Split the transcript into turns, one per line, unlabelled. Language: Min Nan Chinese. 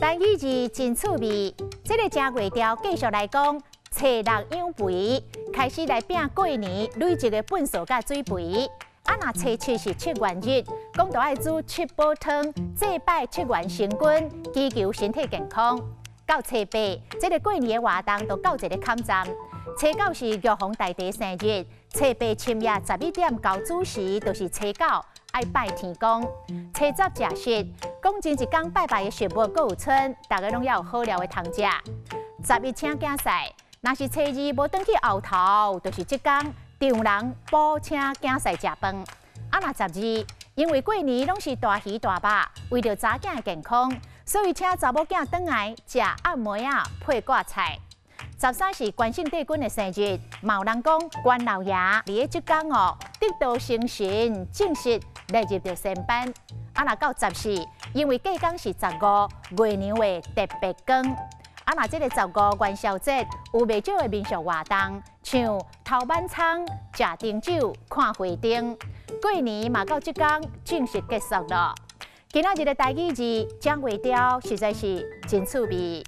台語字真趣味，這个正月柱繼續來講，初六養肥，開始來拚過年累積的糞埽佮水肥。啊，若初七是七元日，講著愛煮七寶湯，祭拜七元神君，祈求身體健康。到初八，這个過年的活動就到一个坎站。初九是玉皇大帝生日，初八深夜11點到子時，就是初九，愛拜天公。初十食食，講真一工拜拜的食物，閣有賰，逐家攏猶有好料的通食。十一請囝婿，若是初二無轉去後頭，就是這工丈人補請囝婿食飯。啊，若十二，因為過年攏是大魚大肉，為著查囝的健康，所以請查某囝轉來食暗暝仔配掛菜。十三是關聖帝君的生日，嘛有人講關老爺佇咧這工哦，得道成神，正式列入著仙班。啊，若到十四，因為隔工是十五，月娘會特別光。啊，若這个十五元宵節有袂少的民俗活動，像偷挽蔥、食燈酒、看花燈。過年嘛到這工正式結束囉。今仔日的台語字正月柱實在是真趣味。